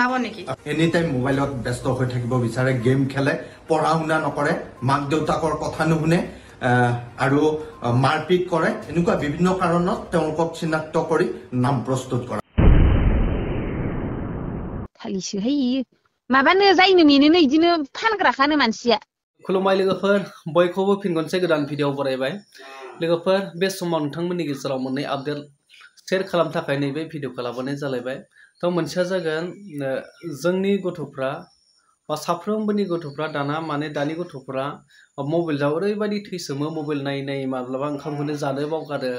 জনাব নেকি any time মোবাইলত ব্যস্ত হৈ থাকিব বিচাৰে গেম খেলে পঢ়া শুনা নকৰে মাক দেউতাকৰ কথা নুশুনে আৰু মাৰপিট কৰে এনেকুৱা বিভিন্ন কাৰণত তেওঁলোকক চিনাক্ত কৰি নাম প্ৰস্তুত কৰা थालिसोहाय माबानो जायनो मेनोनो इदिनो फानग्राखानो मानसिया खुलुमबाय लोगोफोर बयखौबो फिन खनसे गोदान भिडिअ बरायबाय लोगोफोर बे समाव नोंथांमोननि गेजेराव मोननै आपडेट शेयार खालामनो थाखाय नैबे भिडिअखौ लाबोनाय जालायबाय थ' मोनसेया जागोन जोंनि गथ'फ्रा बा साफ्रोमबोनि गथ'फ्रा दाना माने दानि गथ'फ्रा मबाइलाव ओरैबायदि थैसोमो मबाइल नायै नायै माब्लाबा ओंखामखौनो जानो बावगारो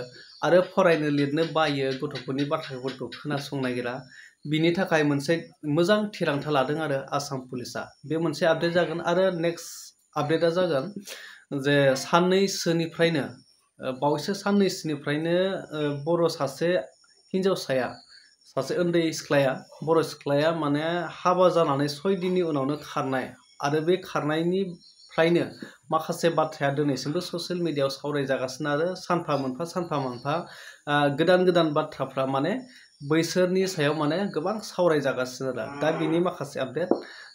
आरो फरायनो लिरनो बायो गथ'फोरनि बाथ्राफोरखौ खोनासंनो नागिरा बिनि थाखाय मोनसे मोजां थिरांथा लादों आरो आसाम पुलिसा बे मोनसे आपडेट जागोन आरो नेक्स्ट आपडेटआ जागोन जे साननैसोनिफ्रायनो बावैसो साननैसोनिफ्रायनो बर' सासे हिन्जावसाया सासे उन्दै सिख्लाया बर' सिख्लाया माने हाबा जानानै 6 दिननि उनावनो खारनाय आरो बे खारनायनिफ्रायनो माखासे बाथ्राया दिनैसिमबो ससियेल मिडियायाव सावरायजागासिनो आरो सानफा मोनफा गोदान गोदान बाथ्राफ्रा माने बैसोरनि सायाव माने गोबां सावरायजागासिनो आरो दा बिनि माखासे आपडेट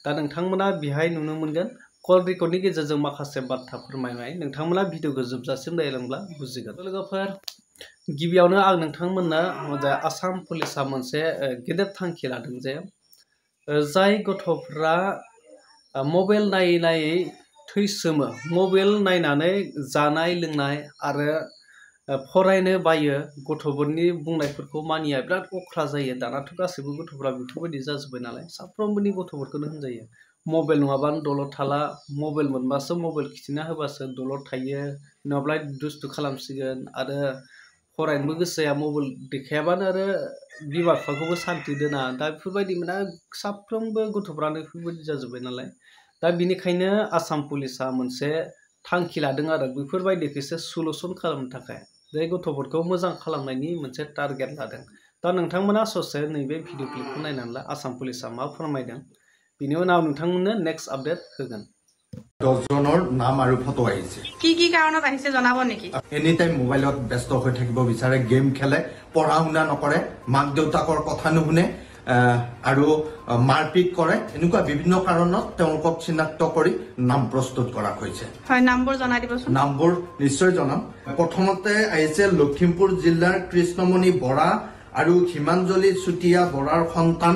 दा नोंथांमोना बेहाय नुनो मोनगोन कल रेकर्डनि गेजेरजों माखासे बाथ्रा फोरमायनाय नोंथांमोना भिडिअखौ जोबजासिम नायलांब्ला बुजिगोन लोगोफोर गिबियावनो आं नोंथांमोननो आसाम पुलिसा मोनसे गेदेर थांखि लादों जे जाय गथ'फ्रा मबाइल नायै नायै थैसोमो मबाइल नायनानै जानाय लोंनाय आरो फरायनो बायो गथ'फोरनि बुंनायफोरखौ मानिया बिराद अख्रा जायो दानाथ' गासैबो गथ'फ्रा बेफोरबायदि जाजोब्बाय नालाय साफ्रोमबोनि गथ'फोरखौनो होनजायो मबाइल नङाबानो दलद थाला मबाइल मोनबासो मबाइल खिथिना होबासो दलद थायो नङाब्ला दुस्थु खालामसिगोन आरो फरायनोबो गोसो जाया मबाइल देखायाबानो आरो बिमा बिफाखौबो सान्ति दोना दा बेफोरबायदि माने साफ्रोमबो गथ'फ्रानो बेफोरबायदि जाजोब्बाय नालाय दा बिनिखायनो आसाम पुलिसा मोनसे थांखि लादों आरो बेफोरबायदिखौ एसे सलुसन खालामनो थाखाय बे गथ'फोरखौ मोजां खालामनायनि मोनसे टारगेट लादों दा नोंथांमोना ससे नैबे भिडिअ क्लिपखौ नायनानै ला आसाम पुलिसा मा फोरमायदों बिनि उनाव नोंथांमोननो नेक्स्ट आपडेट होगोन 10 জনৰ নাম আৰু ফটো আহিছে কি কাৰণত আহিছে জনাব নেকি এনি টাইম মোবাইলত ব্যস্ত হৈ থাকিব বিচাৰে গেম খেলে পঢ়া শুনা নকৰে মাক দেউতাকৰ কথা নুশুনে আৰু মাৰপিট কৰে এনেকুৱা বিভিন্ন কাৰণত তেওঁলোকক চিনাক্ত কৰি নাম প্ৰস্তুত কৰা হৈছে হয় নামবোৰ জনাই দিবচোন নামবোৰ নিশ্চয় জনাম প্ৰথমতে আহিছে লখিমপুৰ জিলাৰ কৃষ্ণমণি বৰা আৰু হিমাঞ্জলি চুটিয়া বৰাৰ সন্তান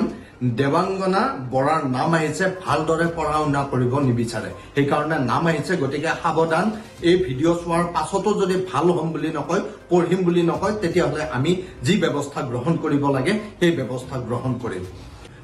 দেৱাংগনা বৰাৰ নাম আহিছে ভালদৰে পঢ়া শুনা কৰিব নিবিচাৰে এই কাৰণে নাম আহিছে গতিকে সাৱধান এই ভিডিঅ' চোৱাৰ পাছতো যদি ভাল হ'ম বুলি নকয় পঢ়িম বুলি নকয় তেতিয়াহ'লে আমি যি ব্যৱস্থা গ্ৰহণ কৰিব লাগে সেই ব্যৱস্থা গ্ৰহণ কৰিম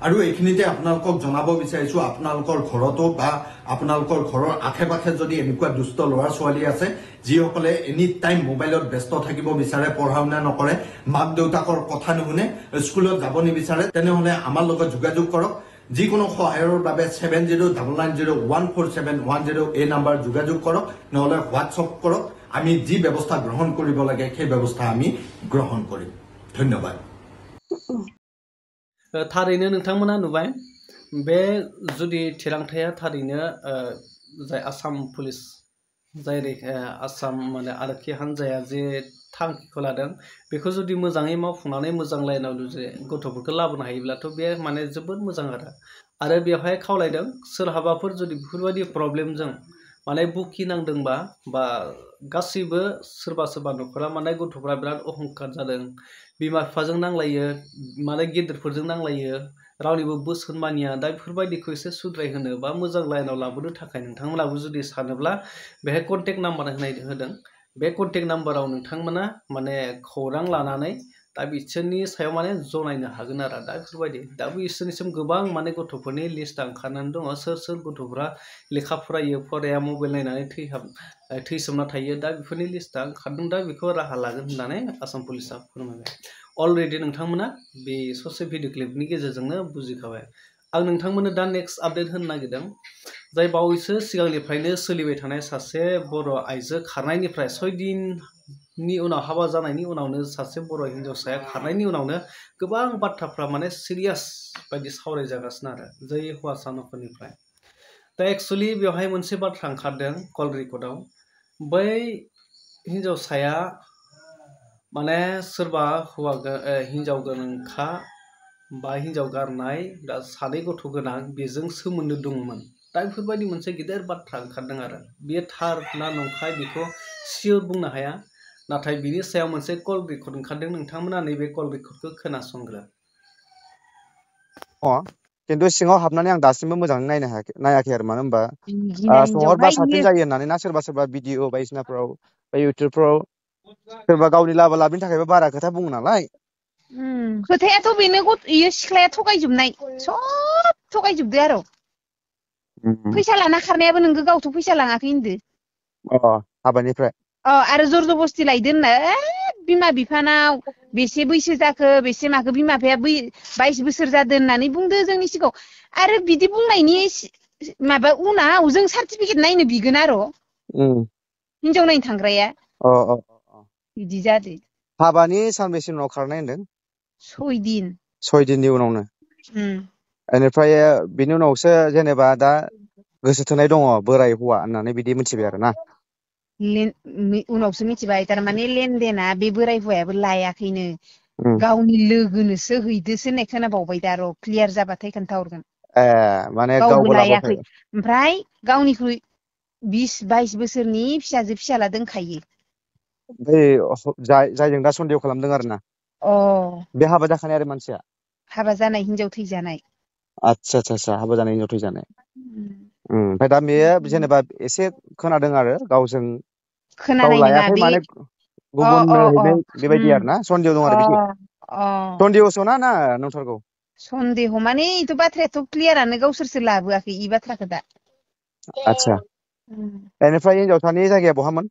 আৰু এইখিনিতে আপোনালোকক জনাব বিচাৰিছো আপোনালোকৰ ঘৰতো বা আপোনালোকৰ ঘৰৰ আখে-পাখে যদি এনেকুৱা দুষ্ট ল'ৰা ছোৱালী আছে যিসকলে এনি টাইম মোবাইলত ব্যস্ত থাকিব বিচাৰে পঢ়া শুনা নকৰে মাক দেউতাকৰ কথা নুশুনে স্কুলত যাব নিবিচাৰে তেনেহ'লে আমাৰ লগত যোগাযোগ কৰক যিকোনো সহায়ৰ বাবে 7090014710 এই নম্বৰ যোগাযোগ কৰক নহলে হোৱাটছআপ কৰক আমি যি ব্যৱস্থা গ্ৰহণ কৰিব লাগে সেই ব্যৱস্থা আমি গ্ৰহণ কৰিম ধন্যবাদ थारैनो नोंथांमोना नुबाय बे जुदि थिरांथाया थारैनो जाय आसाम पुलिस जाय आसाम माने आरक्षी हान्जाया जे थांखिखौ लादों बेखौ जुदि मोजाङै मावफुंनानै मोजां लाइनाव जुदि गथ'फोरखौ लाबोनो हायोब्लाथ' बे माने जोबोद मोजां आरो बेवहाय खावलायदों सोरहाबाफोर जुदि बेफोरबायदि प्रब्लेमजों माने भुगिनांदोंबा बा गासैबो सोरबा न'खरा माने गथ'फ्रा बिराद अहंकार जादों बिमा बिफाजों नांलायो माने गेदेरफोरजों नांलायो रावनिबो बोसोन मानिया दा बेफोरबायदिखौ एसे सुद्राय होनो बा मोजां लाइनाव लाबोनो थाखाय नोंथांमोनाबो जुदि सानोब्ला बेहाय कन्टेक्ट नाम्बार होदों बे कन्टेक्ट नाम्बाराव नोंथांमोना माने खौरां लानानै दा बिसोरनि सायाव माने जनायनो हागोन आरो दा बेफोरबायदि दा बिसोरनिसिम गोबां माने गथ'फोरनि लिस्टआ ओंखारनानै दङ सोर गथ'फ्रा लेखा फराया मबाइल नायनानै थैसोमना थायो दा बेफोरनि लिस्टआ ओंखारदों दा बेखौ राहा लागोन होननानै आसाम पुलिसा फोरमायबाय अलरेडि नोंथांमोना बे ससे भिडिअ क्लिपनि गेजेरजोंनो बुजिखाबाय आं नोंथांमोननो दा नेक्स्ट आपडेट होनो नागिरदों जाय बावैसो सिगांनिफ्रायनो सोलिबाय थानाय सासे बर' आइजो खारनायनिफ्राय 6 दिननि उनाव हाबा जानायनि उनावनो सासे बर' हिन्जावसाया खारनायनि उनावनो गोबां बाथ्राफ्रा माने सिरियास बायदि सावरायजागासिनो आरो जै हौवासा नखरनिफ्राय दा एक्चुअलि बेवहाय मोनसे बाथ्रा ओंखारदों कल रेकर्डआव बै हिन्जावसाया माने सोरबा हिन्जाव गोनांखा बा हिनजाव गारनाय दा सानै गथ' गोनां बेजों सोमोन्दो दंमोन दा बेफोरबायदि मोनसे गिदिर बाथ्रा ओंखारदों आरो बेयो थार ना नंखाय बेखौ सियर बुंनो हाया नाथाय बिनि सायाव मोनसे कल रेकर्ड ओंखारदों नोंथांमोना नैबे कल रेकर्डखौ खोनासंग्रो खिन्थु सिङाव हाबनानै आं दासिमबो मोजाङै नायाखै आरो मानो होनबा गिना सोंहरबा हिनजावहाय साबसिन इयो जायो होननानै ना सोरबा भिडिअ बायदिसिनाफ्राव बा इउटुबफ्राव सोरबा गावनि लाबा लाबनि थाखायबो बारा खोथा बुङो नालाय खोथायाथ' बेनो इयो सिख्लाया थगायजोबनाय सब थगायजोबदो आरो फैसा लाना खारनायाबो नोंगो गावथ' फैसा लाङाखै होनदो हाबानिफ्राय आरो जर जबस्ति लायदो होनना बिमा बिफानाव बेसे बैसो जाखो बेसे माखो बिमा बिफाया 22 बोसोर जादों होननानै बुंदो जोंनि सिगाङाव आरो बिदि बुंनायनि माबा उनाव जों सार्टिफिकेट नायनो बिगोन आरो हिनजाव नायनो थांग्राया बिदि जादो हाबानि सानबेसे उनाव खारनाय होनदों 6 दिन 6 दिननि उनावनो बेनिफ्राय बिनि उनावसो जेनेबा दा गोसो थोनाय दङ बोराय हौवा होननानै बिदि मिथिबाय आरो ना उनावसो मिथिबाय थारमाने लेनदेना बे बोराय हौवायाबो लायाखैनो गावनि लोगोनोसो हैदोसो होननाय खोनाबावबाय दा र' क्लियार जाबाथाय खोन्थाहरगोन माने गावबो गावबो लायाखै लाबोआखै ओमफ्राय गावनिख्रुइ 20-22 बोसोरनि फिसाजो फिसाला दंखायो जायजों दा सन्देह खालामदों आरो ना बे हाबा जाखानाय आरो मानसिया हाबा जानाय हिनजाव थैजानाय आतसा हाबा जानाय हिनजाव थैजानाय ओमफ्राय दा बेयो जेनेबा एसे खोनादों आरो गावजों गाव खोनानाय नङा लायाखै बे माने गुबुननो हैनाय बेबायदि आरो ना सन्देह दं आरो बिदि सन्देहसो ना नंथारगौ सन्देह माने इथ' बाथ्रायाथ' क्लियारानो गावसोरसो लाबोआखै इ बाथ्राखौ दा आतसा बेनिफ्राय हिनजावसानि जायगाया बहामोन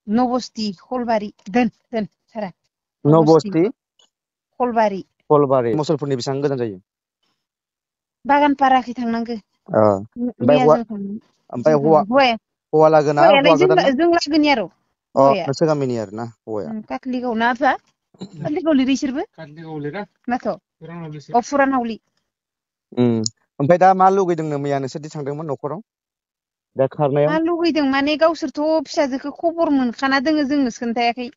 नबस्ति खलबारि दोन सारा नबस्ति खलबारि मुसलपुरनि बेसेबां गोजान जायो बागानपाराखै थांनांगो ओमफ्राय मैया हौवा जों ओमफ्य थांदों हौवा लागोना हौवायालाय हौवा गोदान ना जों लागोनि आरो हौवाया नोंसोर गामिनि आरो ना हौवाया काकलिगाव ना आफा काकलिगाव लिरो इसोरबो माथ' फुरानावलि ओमफ्राय दा मा लुगैदोंनो मैया नोंसोरदि थांदोंमोन न'खराव दा खारनायाव मा लुगैदों माने गावसोरथ' फिसाजोखौ खबर मोनखाना दोङो जोंनोसो खोन्थायाखै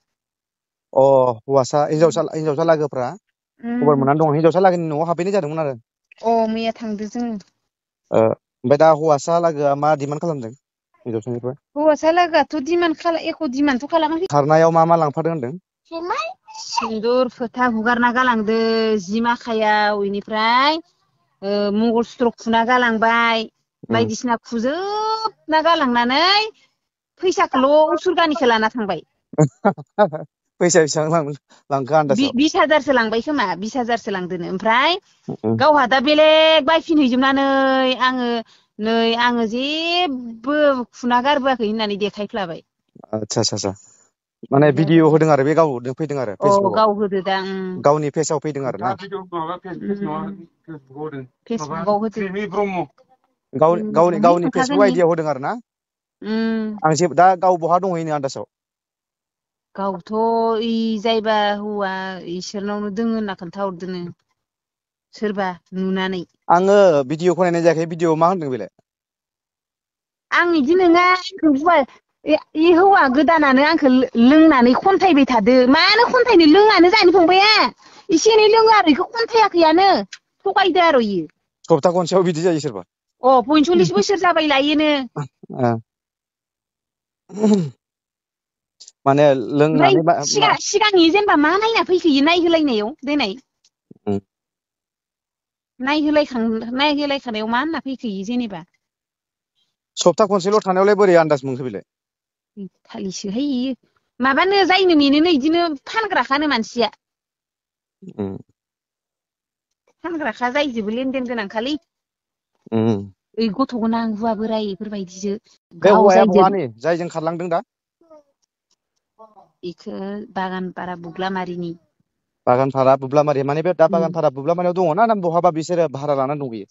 हौवासा हिनजावसा लागोफ्रा खबर मोननानै दङ हिनजावसा लागोनि न'आव हाबहैनाय जादोंमोन आरो मैया थांदो जोङो ओमफ्राय दा हौवासा लागोआ मा डिमान्ड खालामदों हिनजावसानिफ्राय हौवासा लागोआथ' एख' डिमान्डथ' खालामाखै खारनायाव मा लांफादों होनदों सिन्दुर फोथा हुगारना गालांदो जि माखायाव इनिफ्राय मंगलसूत्र खुना गालांबाय बायदिसिना खुजोबना गालांनानै फैसाखौल' उसुरगानिखौ लाना थांबाय फैसा बेसेबां लांखो आन्दासाव 20,000सो लांबाय खोमा 20,000सो लांदोनो ओमफ्राय गावहा दा बेलेग बायफिनहैजोबनानै आङो जेबो खुना गारबोआखै होननानै देखायफ्लाबाय आतसा माने भिडिअ होदों आरो बे गावजों फैदों आरो फेसबुकआव गाव होदो दा गावनि पेजाव फैदों आरो ना फेसबुकआव होदो गावनि फेसबुक आइडियाव होदों आरो ना आं दा गाव बहा दंहैनो आन्दासाव गावथ' जायबा हौवा इसोरनावनो दोङो होनना खोन्थाहरदोनो सोरबा नुनानै आङो भिडिअखौ नायनाय जायाखै भिडिअ मा होनदों बेलाय आं बिदि नङा इ हौवा गोदानानो आंखौ लोंनानै खन्थायबाय थादो मानो खन्थायनो लोङानो जानो फंबाया एसे एनै लोङो आरो बेखौ खन्थायाखैयानो थगायदो आरो इयो सप्ता खनसेयाव बिदि जायो सोरबा 45 बोसोर जाबाय लायोनो माने ओमफ्राय लोंनानै सिगांनि जेनेबा मा नायना फैखोयो नायहोलायनायाव देनाय नायहोलायखानायाव मा होनना फैखोयो जेनेबा सप्ता खनसेल' थानायावलाय बोरै आन्दाज मोनखो बेलाय थालिसोहाय इयो माबानो जायनो मेनोनो इदिनो फानग्राखानो मानसिया फानग्राखा जायजोबो लेनदेन गोनांखालै ओइ गथ' गोनां हौवा बोराय बेफोरबायदिसो बे गाव हौवाया जायजों बहानि जायजों खारलांदों दा बेखौ बागानपारा बुग्लामारिनि बागानपारा बुब्लामारि माने बे दा बागानपारा बुब्लामारियाव दङ ना बहाबा बिसोरो भारा लानानै दंहैयो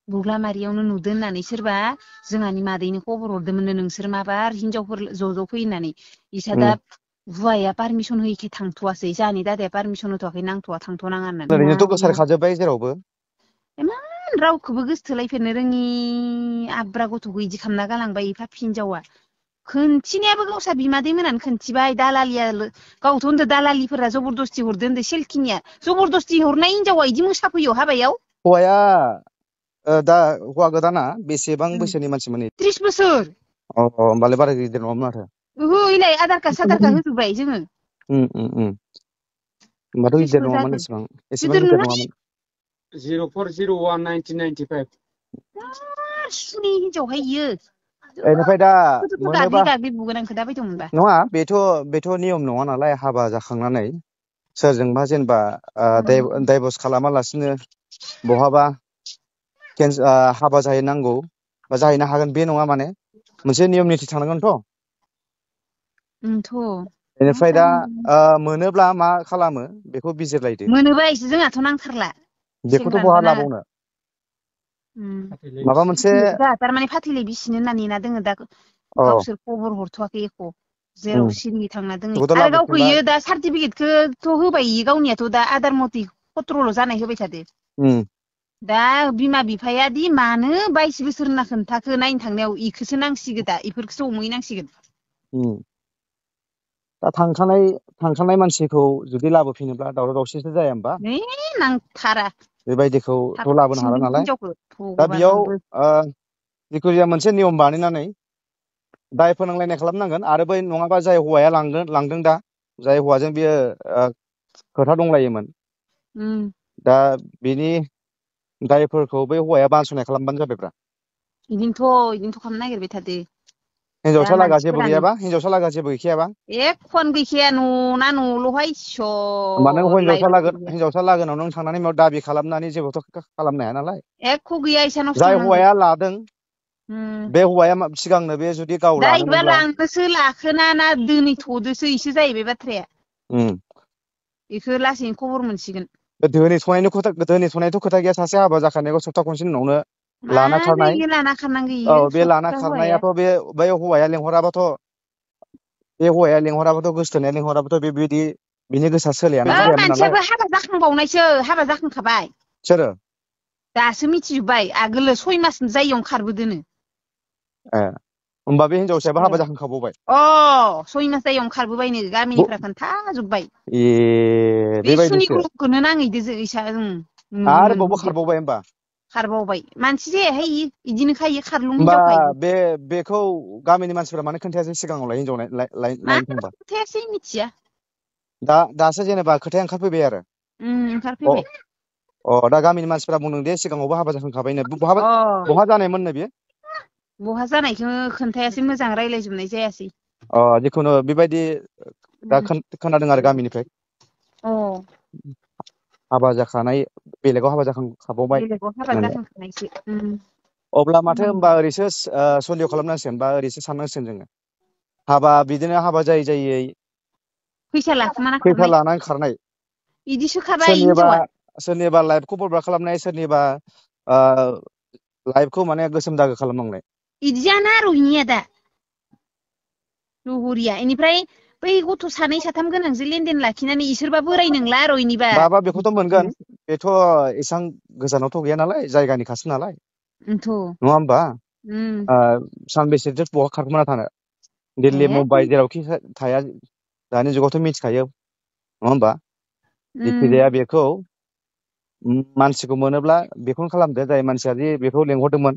बुग्लामारियावनो नुदों होननानै सोरबा जोंहानि मादैनो खबर हरदोंमोननो नोंसोर माबार हिनजावफोर ज' फै होननानै इसा दा हौवाया पारमिसन होयिखाय थांथ'वासै जोंहानि दादाया पारमिसन होथ'वाखै नांथ'वा थांथ'नाङा होननानै ओरैनोथ' गोसारखाजोब्बाय जेरावबो इमान रावखौबो गोसोथोलायफेरनो रोङि आब्रा गथ'खौ इदि खालामना गालांबाय पापि हिनजावा खोनथिनायाबो गावसा बिमादै मोनानो खोनथिबाय दालालिया गावथ' होनदो दालालिफोरा जबरदस्ति हरदो होनदो सेलखिनिया जबरदस्ति हरनाय हिनजावा इदि मोसाफैयो हाबायाव हौवाया दा हौवा गोदाना बेसेबां बैसोनि मानसिमोन 30 बोसोर होमबालाय बारा गिदिर नङामोन आरो ओहो इलाय आधार कार्ड साधार कार्ड होजोबबाय जोङो होमबाथ' 30 गिदिर बो नङामोन जागोन एसेबां गिदिर नङामोन 04011995 सुनि हिनजावहाय इयो बेनिफ्राय दा मोनोबा गाग्लि बुगोन आंखौ दा बायदि मोनबा नङा बेथ' नियम नङा नालाय हाबा जाखांनानै सोरजोंबा जेनेबा डाइभर्स खालामालासिनो बहाबा हाबा जाहैनांगौ बा जाहैनो हागोन बे नङा माने मोनसे नियम निथि थानांगोनथ' बेनिफ्राय दा मोनोब्ला मा खालामो बेखौ बिजिरलायदो मोनोबा एसे जोंहाथ' नांथारला बेखौथ' बहा लाबावनो माबा मोनसे थारमाने फाथैलाय बिसिनो होनना नेना दोङो दा गावसोर खबर हरथ'वाखै एख' जेराव सिरि थांना दोङो बेखौथ' आरो गावखौ लाबोफिनबा इयो दा सार्टिफिकेटखौथ' होबाय इयो गावनियाथ' दा आधार मथे खत्रल' जानाय होबाय थादो दा बिमा बिफाया दि मानो 22 बोसोर होनना खोन्थाखो नायनो थांनायाव इखोसो नांसिगो दा इफोरखौसो हमहैनांसिगोन दा थांखानाय मानसिखौ जुदि लाबोफिनोब्ला दावराव दावसिसो जाया होमबा नांथारा बेबायदिखौथ' लाबोनो हाला नालाय हिनजावखौ दा बेयाव भगबानबो जिखुनु जाया मोनसे नियम बानायनानै दाय फोनांलायनाय खालामनांगोन आरो बै नङाबा जाय हौवाया लांदों दा जाय हौवाजों बियो खोथा दंलायोमोन दा बिनि दायफोरखौ बै हौवाया बानस'नाय खालामबानो जाबायब्रा इदिनोथ' खालामनो नागिरबाय थादो दा हिनजावसा लागा जेबो मानसिफोरानो गैयाबा हिनजावसा लागा जेबो गैखायाबा एखन गैखाया न'ना न'ल'हाय होमबा नों इसर हिनजावसा लागोनाव नों थांनानै मायाव दाबि खालामनानै जेबोथ' खालामनो हाया नालाय एख' गैया इसानावसो जाय थांनांगौ हौवाया लादों बे हौवाया सिगांनो बे जुदि गाव दा इबा लादोंमोनब्ला लांनोसो लाखोना ना दोनैथ'दोसो इसो जाहैबाय बाथ्राया इखो लासैनो खबर मोनसिगोन दोनैथ'नायथ' खोथा गैया सासे हाबा जाखानायखौ सप्ता खनसेनि उनावनो लाना मानो खारनाय इयो लाना खारनांगो इयो बे लाना सदका हौवाया खारनायाथ' बै हौवाया लेंहराबाथ' गोसथोनाया लेंहराबाथ' बेबायदि बिनि गोसोआ सोलायानो जायामोन नालाय मानसियाबो हाबा जाखांबावनायसो हाबा जाखांखाबाय सोरो दासो मिथिजोब्बाय आगोलो 6 मास जायियावनो खारबोदोनो होमबा बे हिनजावसायाबो हाबा जाखांखाबावबाय 6 मास जायियावनो खारबोबायनो गामिनिफ्रा खोन्थाजोब्बाय बे बेबायदिसो सुनिखौनो नाङैदो इसा आरोबावबो खारबावबाय होमबा खारबावबाय मानसि जायाहाय इदिनो खायो खारलुं होमबा हिनजावखायो बेखौ गामिनि मानसिफोरा मानो खोन्थायासै सिगाङावलाय हिनजाव नायनो थांबा खोन्थायासै मिथिया दासो जेनेबा खोथाया ओंखारफैबाय आरो ओंखारफैबाय दा गामिनि मानसिफोरा बुंदों दे सिगाङावबो हाबा जाखांखाबायनो बहा जानायमोननो बेयो बहा जानायखौ खोन्थायासै मोजां रायज्लायजोबनाय जायासै जिखुनु बेबायदि दा खोनादों आरो गामिनिफ्राय हाबा जाखानाय बेलेगाव हाबा जाखांखाबावबाय बेलेगाव हाबा होननानै जाखांखानायसो अब्ला माथो होनबा ओरैसो सन्देह खालामनांसिगोन बा ओरैसो साननांसिगोन जोङो बिदिनो हाबा जायै फैसा लाखुमाना फैसा खारनाय लानानै खारनाय इदिसो खाबाय हिनजावा सोरनिबा लाइफखौ बरबाद खालामनाय सोरनिबा लाइफखौ माने गोसोम दागो खालामनांनाय इदि जाना आरो इनिया दा लहरिया इनिफ्राय बै गथ' 2 3 गोनांजों लेनदेन लाखिनानै इसोरबा बोराय नंला आरो इनिबा बाबा बेखौथ' मोनगोन बेथ' एसां गोजानावथ' गैया नालाय जायगानि खासो नालाय नङा होमबा सानबेसेथो बहा खारखोमाना थानो दिल्ली मुम्बाइ जेरावखि थाया दानि जुगावथ' मिथिखायो नङा होमबा जिखिजाया बेखौ मानसिखौ मोनोब्ला बेखौनो खालामदो जाय मानसिया बेखौ लेंहरदोंमोन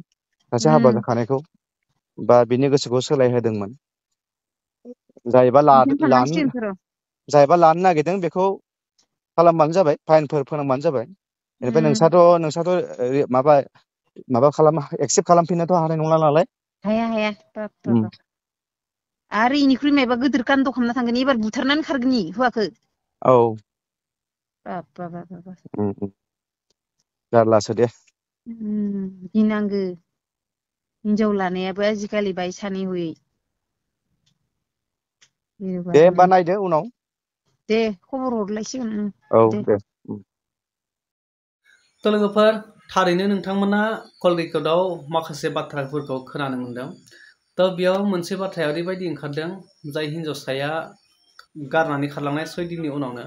सासे हाबा जाखानायखौ बा बिनि गोसोखौ सोलायहोदोंमोन जायबा बिदिनो खालामनांसिगोनथ' र' लानो नागिरदों बेखौ खालामबानो जाबाय फाइनफोर फोनांबानो जाबाय बेनिफ्राय नोंसाथ' माबा एक्सेप्ट खालामफिननोथ' हानाय नंला नालाय हाया आरो इनिख्रुइ मायबा गिदिर कान्द' खालामना थांगोन एबार बुथारनानै खारगोन हौवाखौ बाब जारलासो दे गिनांगो हिनजाव लानायाबो आजिखालि बाय सानै हयै दे होमबा नायदो उनाव दे खबर हरलायसिगोन दे लोगोफोर थारैनो नोंथांमोना कल रेकर्डआव माखासे बाथ्राफोरखौ खोनानो मोनदों बेयाव मोनसे बाथ्राया ओरैबायदि ओंखारदों जाय हिनजावसाया गारनानै खारलांनाय 6 दिननि उनावनो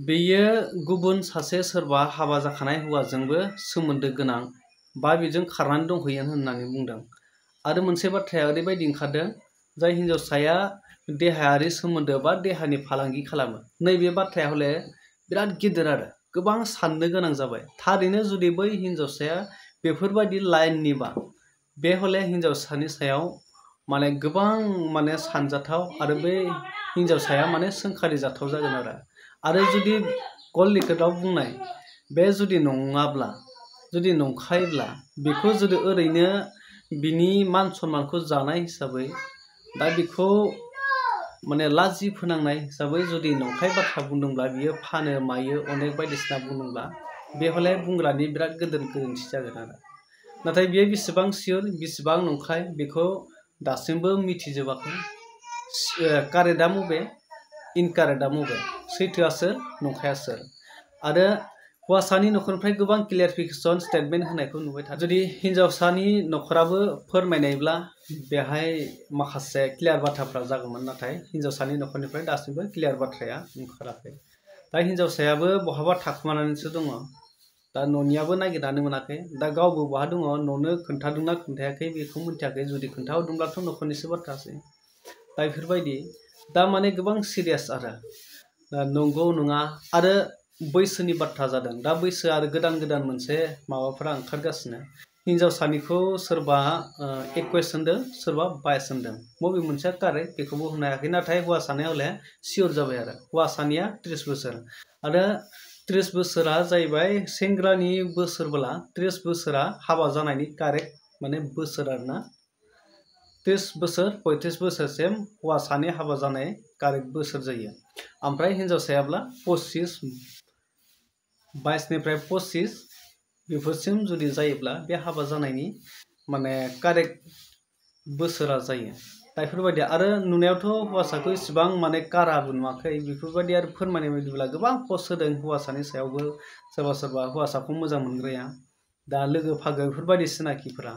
बेयो गुबुन सासे सोरबा हाबा जाखानाय हौवाजोंबो सोमोन्दो गोनां बा बेजों खारनानै दंहैयो होननानै बुंदों आरो मोनसे बाथ्राया ओरैबायदि ओंखारदों जाय हिन्जावसाया देहायारि सोमोन्दो बा देहानि फालांगि खालामो नैबे बाथ्राया हले बिराद गिदिर आरो गोबां साननो गोनां जाबाय थारैनो जुदि बै हिन्जावसाया बेफोरबायदि लाइननिबा बे हले हिन्जावसानि सायाव माने गोबां माने सानजाथाव आरो बे हिन्जावसाया माने सोंखारि जाथाव जागोन आरो जुदि गल लिखितआव बुंनाय बे जुदि नङाब्ला जुदि नंखायब्ला बेखौ जुदि ओरैनो बिनि मान सन्मानखौ जानाय हिसाबै दा बेखौ माने लाजि फोनांनाय हिसाबै जुदि नंखाय बाथ्रा बुंदोंब्ला बियो फानो मायो अनेक बायदिसिना बुंदोंब्ला बे हले बुंग्रानि बिराद गिदिर गोरोन्थि जागोन आरो नाथाय बियो बेसेबां सियर बेसेबां नंखाय बेखौ दासिमबो मिथिजोबाखै कारेक्टआ मबे इनकारेक्टआ मबे सैथोआ सोर नंखाया सोर आरो हौवासानि नखरनिफ्राय गोबां क्लियारिफिकेसन स्टेटमेन्ट होनायखौ नुबाय थादों जुदि हिन्जावसानि नखराबो फोरमायनायब्ला बेहाय माखासे क्लियार बाथ्राफ्रा जागौमोन नाथाय हिन्जावसानि नखरनिफ्राय दासिमबो क्लियार बाथ्राया ओंखाराखै दा हिन्जावसायाबो बहाबा थाखुमानानैसो दङ दा न'नियाबो नागिरनानै मोनाखै दा गावबो बहा दङ न'नो खोन्थादोंना खोन्थायाखै बेखौ मिथियाखै जुदि खोन्थाहरदोंब्लाथ' नखरनिसो बाथ्रासै दा बेफोरबायदि दा माने गोबां सिरियास आरो नंगौ नङा आरो बैसोनि बाथ्रा जादों दा बैसो आरो गोदान गोदान मोनसे माबाफोरा ओंखारगासिनो हिन्जावसानिखौ सोरबा 21 होनदों सोरबा 22 होनदों बबे मोनसेया कारेक्ट बेखौबो होनो हायाखै नाथाय हौवासानिया हले सियर जाबाय आरो हौवासानिया 30 बोसोर आरो 30 बोसोरा जाहैबाय सेंग्रानि बोसोरबोला 30 बोसोरा हाबा जानायनि कारेक्ट माने बोसोर आरोना 30 बोसोर 35 बोसोरसिम हौवासानि हाबा जानाय कारेक्ट बोसोर जायो ओमफ्राय हिन्जावसायाब्ला 25 22निफ्राय 25 बेफोरसिम जुदि जायोब्ला बे हाबा जानायनि माने कारेक्ट बोसोरा जायो दा बेफोरबायदि आरो नुनायावथ' हौवासाखौ इसेबां माने काराबो नुवाखै बेफोरबायदि आरो फोरमायनाय बायदिब्ला गोबां पस्ट होदों हौवासानि सायावबो सोरबा सोरबा हौवासाखौ मोजां मोनग्राया दा लोगो फागो बेफोरबायदि सिनाखिफोरा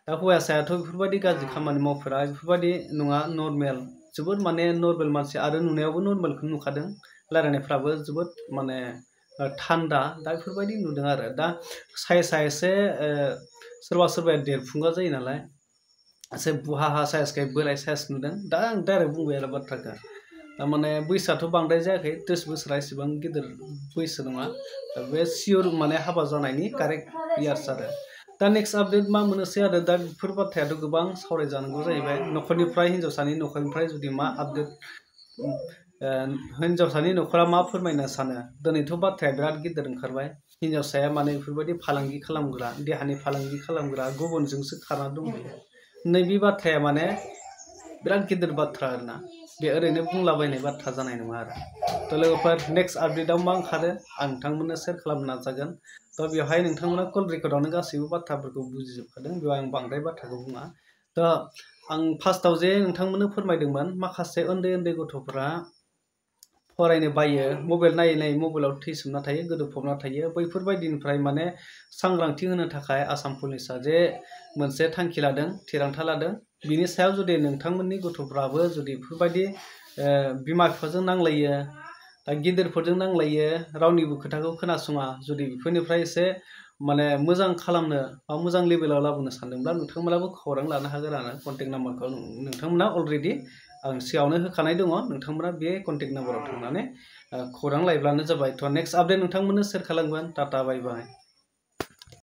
दा हौवासायाथ' बेफोरबायदि गाज्रि खामानि मावफेरा बेफोरबायदि नङा नर्मेल जोबोद माने नर्मेल मानसि आरो नुनायावबो नर्मेलखौ नुखादों रायलायनायफ्राबो जोबोद माने थान्दा दा बेफोरबायदि नुदों आरो दा साइजआ एसे सोरबा सोरबाया देरफुंगा जायो नालाय एसे बुहाहा साइजखाय बोराय साइज नुदों दा आं डाइरेक्ट बुंबाय आरो बाथ्राखौ थारमाने बैसोआथ' बांद्राय जायाखै 30 बोसोरा एसेबां गिदिर बैसो नङा बे सियर माने हाबा जानायनि कारेक्ट इयार्स आरो दा नेक्स्ट आपडेट मा मोनोसै आरो दा बेफोर बाथ्रायाथ' गोबां सावरायजानांगौ जाहैबाय नखरनिफ्राय हिन्जावसानि नखरनिफ्राय जुदि मा आपडेट हिन्जावसानि नखरा मा फोरमायनो सानो दिनैथ' बाथ्राया बिराद गिदिर ओंखारबाय हिन्जावसाया माने बेफोरबायदि फालांगि खालामग्रा देहानि फालांगि खालामग्रा गुबुनजोंसो खारना दंहैयो नैबे बाथ्राया माने बिराद गिदिर बाथ्रा आरोना बे ओरैनो बुंलाबायनाय बाथ्रा जानाय नङा आरो थ' लोगोफोर नेक्स्ट आपडेटआव मा ओंखारो आं नोंथांमोननो शेयार खालामनो नाजागोन थ' बेवहाय नोंथांमोना कल रेकर्डआवनो गासैबो बाथ्राफोरखौ बुजिजोबखादों बेवहाय आं बांद्राय बाथ्राखौ बुङा थ' आं फार्स्टआव जे नोंथांमोननो फोरमायदोंमोन माखासे उन्दै उन्दै गथ'फोरा फरायनो बायो मबाइल नायै नायै मबाइलाव थैसोमना थायो गोदोफबना थायो बैफोरबायदिनिफ्राय माने सांग्रांथि होनो थाखाय आसाम पुलिसा जे मोनसे थांखि लादों थिरांथा लादों बिनि सायाव जुदि नोंथांमोननि गथ'फ्राबो जुदि बेफोरबायदि बिमा बिफाजों नांलायो दा गिदिरफोरजों नांलायो रावनिबो खोथाखौ खोनासङा जुदि बेफोरनिफ्राय एसे माने मोजां खालामनो बा मोजां लेभेलाव लाबोनो सानदोंब्ला नोंथांमोनाबो खौरां लानो हागोन आरो कन्टेक्ट नाम्बारखौ नोंथांमोना अलरेडि आं सिगाङावनो होखानाय दङ नोंथांमोना बे कन्टेक्ट नाम्बाराव थांनानै खौरां लायब्लानो जाबाय थ' नेक्स्ट आपडेट नोंथांमोननो शेयार खालामगोन टाटा बाय बाय